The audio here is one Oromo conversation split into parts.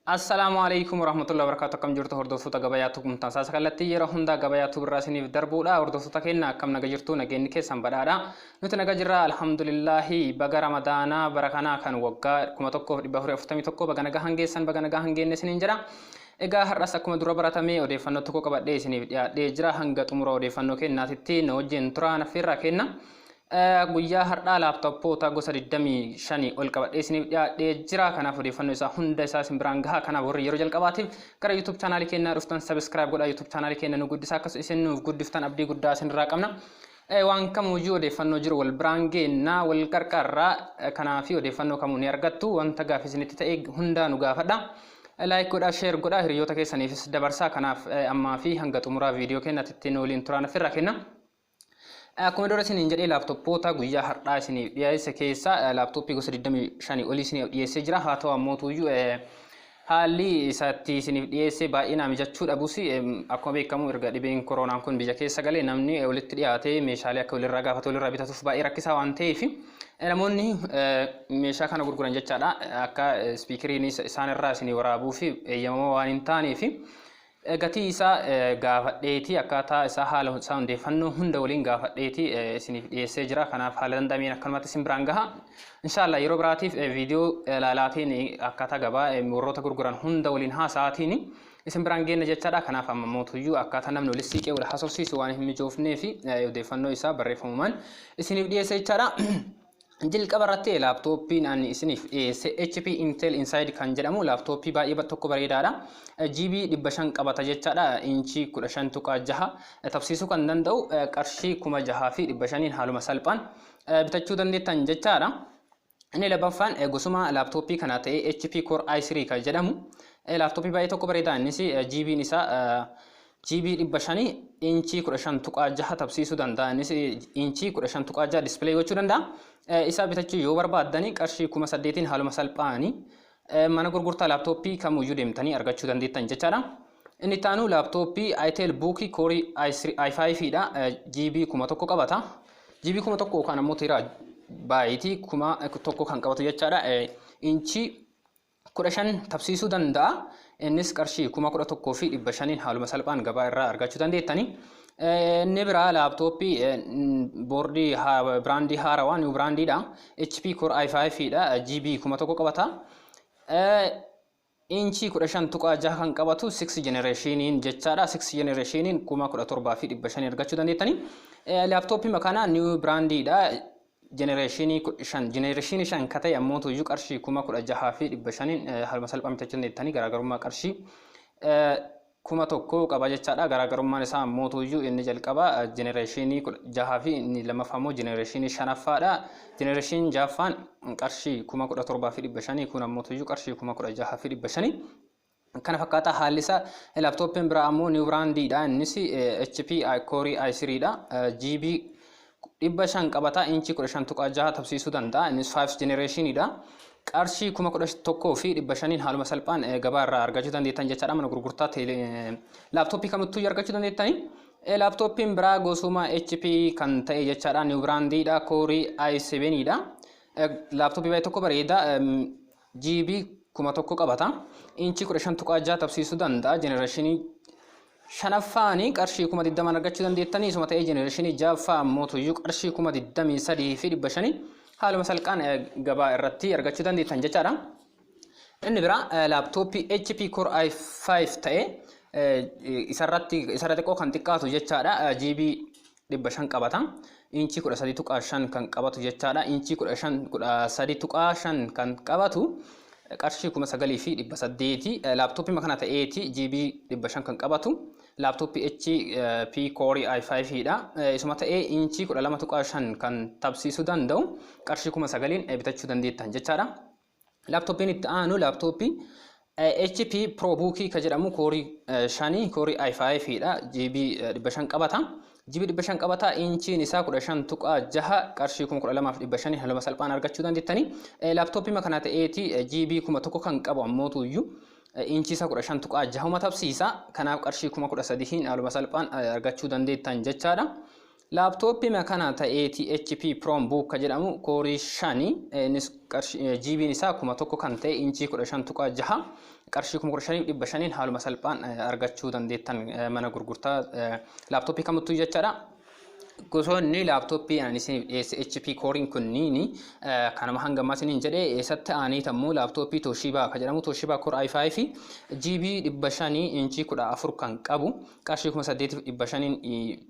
Assalaamu alaikum warahmatullahi wabarakatuh. Akkam jirtu, hordoftoota Gabayaa Tuqumtaa saasa kallattii yeroo hundaa Gabayaa Tubirraa isiniif darbuudha. Hordoftoota keenya, akkam naga jirtu? Nageenyi keessan badhaadha. Nuti naga jirra, alhamdulillahi. Baga Ramadaanaa bara kanaa kan waggaa 1441 baga naga hangeessan, baga naga hangeenne isiniin jedha. Egaa har'as akkuma dura baratamee odeeffannoo tokko qabadhee isiniif dhiyaadhee jira. Hanga xumura odeeffannoo kennaatitti na wajjin turaa naffeerraa kenna. Guyyaa har'aa laaptooppoota gosa 25 ol qabadhee isiniif dhiyaadhee jira. Kanaaf odeeffannoo isaa hunda isaa isin biraan gaha. Kanaaf warri yeroo jalqabaatiif gara YouTube chaanaalii keenyaa dhuftan, subscribe godhaa, YouTube chaanaalii keenya nu guddisaa. Akkasumas isin nuuf guddiftan abdii guddaa isinirraa qabna. Waan kamuyyuu odeeffannoo jiru wal biraan geennaa, wal qarqarraa. Kanaaf odeeffannoo kamuu ni argattu. Wanta gaafii isinitti ta'e hundaa nu gaafadha. Like godhaa, share godhaa, hiriyoota keessaniifis dabarsaa. Kanaaf ammaa fi hanga xumuraa viidiyoo keenyatti nu waliin turaan ofirraa kenna. Akkuma dura isiniin jedhee, laaptooppoota guyyaa har'aa isiniif dhiyeesse keessaa laaptooppii gosa 25 olii isiniif dhiyeessee jira. Haa ta'u ammootuyyuu haalli isatti isiniif dhiyeesse baay'inaan mijachuu dhabus, akkuma beekamu erga dhibeen koronaan kun biyya keessa galee namni walitti dhiyaatee meeshaalee akka walirraa gaafatu, walirraa bitatuuf baay'ee rakkisaa waan ta'eef, namoonni meeshaa kana gurguran jechaadha, akka speakeriin isaanirraa isinii waraabuu fi eeyyamamoo waan hin taaneef, gatii isaa gaafadheeti, akkaataa isaa, haala isaa, odeeffannoo hunda waliin gaafadheeti isiniif dhiyeessee jira. Kanaaf haala danda'ameen akkanumatti isin biraan gaha. Inshaallah yeroo biraatiif viidiyoo ilaalaatiin akkaataa gabaa warroota gurguran hunda waliin haasa'aatiin isin biraan geenna jechaadha. Kanaaf amma mootuyyuu akkaataa namni walitti siiqee wal haasofsiisu waan hin mijoofnee fi odeeffannoo isaa barreeffamumaan isiniif dhiyeesse jechaadha. Jalqaba irratti laaptooppiin ani isiniif dhiyeesse HP Intel Inside kan jedhamu laaptooppii baay'ee tokko bareedaadha. GB 500 qabata jechaadha. Inchii 15.6 tabsiisuu kan danda'u qarshii 6500n haaluma salphaan bitachuu dandeettan jechaadha. Inni lammaffaan gosuma laaptooppii kana ta'ee HP Core i3 kan jedhamu laaptooppii baay'ee tokko bareedaa. Innis GB'n isaa GB 500, inchii 15.6 tabsiisuu danda'a. Innis inchii 15.6 display gochuu danda'a. Isa bitachuu yoo barbaaddani qarshii 8000n haaluma salphaanii mana gurgurtaa laaptooppii kamuyyuu deemtanii argachuu dandeettan jechaadha. Inni itti aanu laaptooppii Itel Book Core i5 dha. GB 1000 qabata. GB 1000 yookaan ammoo terabyte 1000 kan qabatu jechaadha. Inchii 15 tabsiisuu danda'a. Innis qarshii 11,500n haaluma salphaan gabaa irraa argachuu dandeettani. Inni biraa laaptooppii boordii brandii haarawaa, new brandiidha. HP Core i5 dha. GB 1000 qabata. Inchii 15.6 kan qabatu, 6 generationiin jechaadha. 6 generationiin 17,500 argachuu dandeettani. Laaptooppii kana new brandiidha. Generationii 5, generationii 5 ka ta'e ammoo tuyyuu qarshii 16,500n haaluma salphaan bitachuu dandeettanii. Garaagarummaa qarshii 1000 qaba jechaadha. Garaagarummaan isaa ammoo tuyyuu inni jalqaba generationii jahaa fi inni lammaffaa immoo generationii shanaffaadha. Generationii jahaffaan qarshii 17,500, kun ammoo tuyyuu qarshii 16,500. Kana fakkaata haalli isaa. Laaptooppiin biraa ammoo new brandiidha. Innis HP Core i3 dha. GB 500 qabata. Inchii 15.6 tabsiisuu danda'a. Innis 5 generationiidha. Qarshii 11,500n haaluma salphaan gabaa irraa argachuu dandeettan jechaadha. Mana gurgurtaa laaptooppii kamittuu argachuu dandeettani. Laaptooppiin biraa gosuma HP kan ta'e jechaadha. New brandiidha. Core i7 dha. Laaptooppii baay'ee tokko bareeda. GB 1000 qabata. Inchii 15.6 tabsiisuu danda'a. Generationii shanaffaanii qarshii 20,000 argachuu dandeettanii. Isuma ta'ee generationii ja'affaa ammoo tuyyuu qarshii 23,500 haaluma salphaan gabaa irratti argachuu dandeettan jechaadha. Inni biraa laaptooppii HP Core i5 ta'e isarratti isarra xiqqoo kan xiqqaatu jechaadha. GB 500 qabata. Inchii 13.5 kan qabatu jechaadha. Inchii 15 13.5 kan qabatu qarshii 9800. Laaptooppii kana ta'eeti GB 500 kan qabatu. Laaptooppii HP Core i5 dha. Isuma ta'ee inchii 12.5 kan tabsiisuu danda'u qarshii 9000n bitachuu dandeettan jechaadha. Laaptooppiin itti aanu laaptooppii HP ProBook ka jedhamu, Core shanii, Core i5 dha. GB 500 qabata. GB 500 qabata. Inchiin isaa 15.6, qarshii 12,500 haaluma salphaan argachuu dandeettani. Laaptooppii kana ta'eeti GB 1000 kan qabu ammootu iyyuu inchii isaa 15.6 tabsiisa. Kanaaf qarshii 13,000 haaluma salphaan argachuu dandeettan jechaadha. Laaptooppii kana ta'eeti HP Chromebook kan jedhamu core 5, innis GB'n isaa 1000 kan ta'e, inchii 15.6, qarshii 15,500n haaluma salphaan argachuu dandeettan mana gurgurtaa laaptooppii kamittuu jechaadha. Gosoonni laaptooppii ani isiniif dhiyeesse HP Core'n kunniin kanuma hanga ammaa isiniin jedhee. Eessatti aanee ammoo laaptooppii Toshiba kan jedhamu, Toshiba Core i5 GB 500, inchii 14 kan qabu, qarshii 8,500n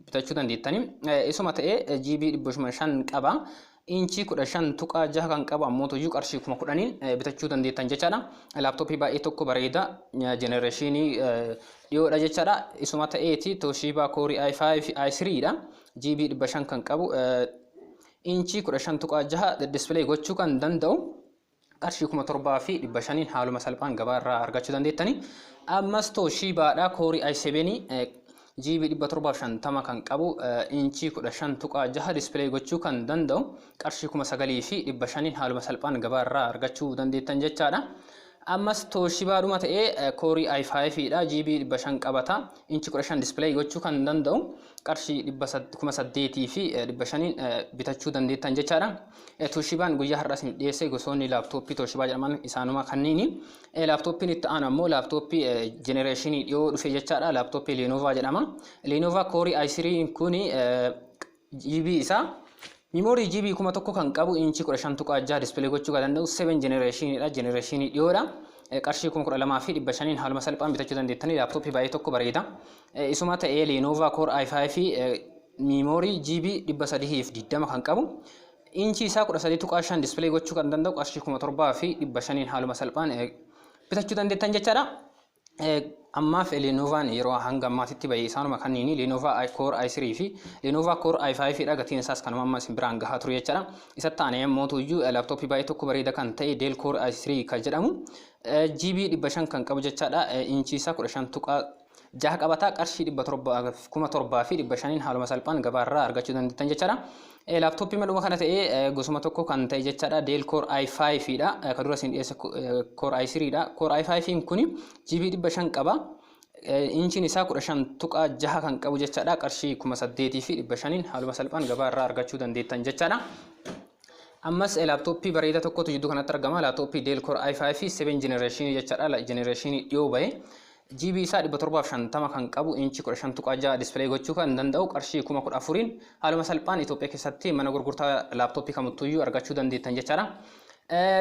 bitachuu dandeettani. Isuma ta'ee GB 500 qaba. Inchii 15.6 kan qabu ammoo tuyyuu qarshii 10,000n bitachuu dandeettan jechaadha. Laaptooppii baay'ee tokko bareeda, generationii dhiyoodha jechaadha. Isuma ta'eeti Toshiba Core i5 i3 dha. GB 500 kan qabu, inchii 15.6 display gochuu kan danda'u, qarshii 7,500n haaluma salphaan gabaa irraa argachuu dandeettani. Ammas Toshibaadha, Core i7 GB 750 kan qabu, inchii 15.6 display gochuu kan danda'u, qarshii 9,500n haaluma salphaan gabaa irraa argachuu dandeettan jechaadha. Ammas Toshibaadhuma ta'ee Core i5 dha, GB 500 qabata, inchii 15 display gochuu kan danda'u, qarshii 8,500n bitachuu dandeettan jechaadha. Toshibaan guyyaa har'aa isin dhiyeesse gosoonni laaptooppii Toshibaa jedhaman isaanuma kanniini. Laaptooppiin itti aanu ammoo laaptooppii generationii dhiyoo dhufe jechaadha. Laaptooppii Lenovo jedhama. Lenovo Core i3 kuni GB isaa memory GB 1000 kan qabu, inchii 15.6 display gochuu kan danda'u, 7 generationiidha. Generationii dhiyoodha. Qarshii 12,500n haaluma salphaan bitachuu dandeettanii, laaptooppii baay'ee tokko bareeda. Isuma ta'ee Lenovo Core i5 memory GB 320 kan qabu, inchii isaa 13.5 display gochuu kan danda'u, qarshii 7,500n haaluma salphaan bitachuu dandeettan jechaadha. Ammaaf Lenovo'n yeroo hanga ammaatitti bahee isaanuma kanniini, Lenovo Core i3 fi Lenovo Core i5 dha. Gatiin isaas kanuma amma isin biraan gahaa ture jechaadha. Isatti aanee ammoo iyyuu laaptooppii baay'ee tokko bareeda kan ta'e Dell Core i3 kan jedhamu GB 500 kan qabu jechaadha. Inchii isaa 15.6 qabataa, qarshii 7,500n haaluma salphaan gabaarraa argachuu dandeettan jechaadha. Laaptooppii madhuma kana ta'ee gosuma tokko kan ta'e jechaadha. Dell Core i5 dha. Kan dura isin dhiyeesse Core i3 dha. Core i5 kuni GB 500 qaba. Inchiin isaa 15.6 kan qabu jechaadha. Qarshii 8,500n haaluma salphaan gabaarraa argachuu dandeettan jechaadha. Ammas laaptooppii bareeda tokkotu jidduu kanatti argama. Laaptooppii Dell Core i5 7 generation jechaadha. Generation dhiyoo bahe. GB isaa 750 kan qabu, inchii 15.6 display gochuu kan danda'u, qarshii 14,000n haaluma salphaan Itoophiyaa keessatti mana gurgurtaa laaptooppii kamittuyyuu argachuu dandeettan jechaadha.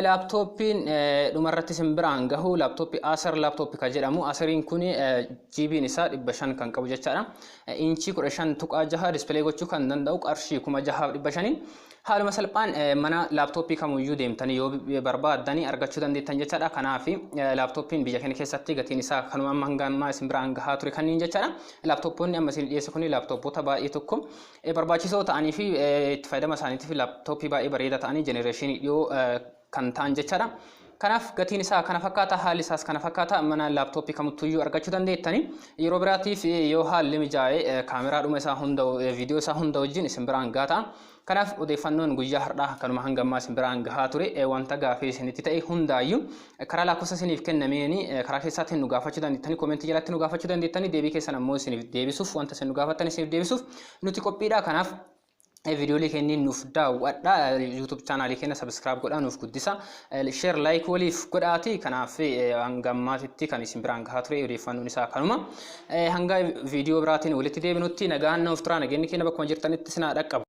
Laaptooppiin dhumarratti isin biraan gahu laaptooppii Acer laaptooppii kan jedhamu. Aceriin kun GB'n isaa 500 kan qabu jechaadha. Inchii 15.6 display gochuu kan danda'u, qarshii 6,500n haaluma salphaan mana laaptooppii kamuyyuu deemtanii yoo barbaaddanii argachuu dandeettan jechaadha. Kanaaf laaptooppiin biyya keenya keessatti gatiin isaa kanuma amma hanga ammaa isin biraan gahaa ture kanneen jechaadha. Laaptooppoonni amma isin dhiyeesse kun laaptooppoota baay'ee tokko barbaachisoo ta'anii fi itti fayyadama isaaniitiif laaptooppii baay'ee bareedaa ta'anii generationii dhiyoo kan ta'an jechaadha. Kanaaf gatiin isaa kana fakkaata, haalli isaas kana fakkaata, mana laaptooppii kamittuyyuu argachuu dandeettani. Yeroo biraatiif yoo haalli mijaa'e kaameraadhuma isaa hunda, viidiyoo isaa hunda wajjin isin biraan gaata. Kanaaf odeeffannoon guyyaa har'aa kanuma hanga ammaa isin biraan gahaa ture. Wanta gaafii isinitti ta'e hundaayyuu karaa lakkoofsa isiniif kennameeni karaa keessaatiin nu gaafachuu dandeettanii, commentii jalatti nu gaafachuu dandeettanii, deebii keessan ammoo isiniif deebisuuf, wanta isin nu gaafattan isiniif deebisuuf nuti qophiidha. Kanaaf viidiyoolee kenniin nuuf daawwadha. YouTube channelii keenya subscribe godhaa, nuuf guddisa. Share, like waliif godhaati. Kanaaf hanga ammaatitti kan isin biraan gahaa ture odeeffannoon isaa kanuma. Hanga viidiyoo biraatiin walitti deebinutti nagaan nuuf tura. Nageenyi keenya bakkuma jirtanitti isin haa dhaqqabu.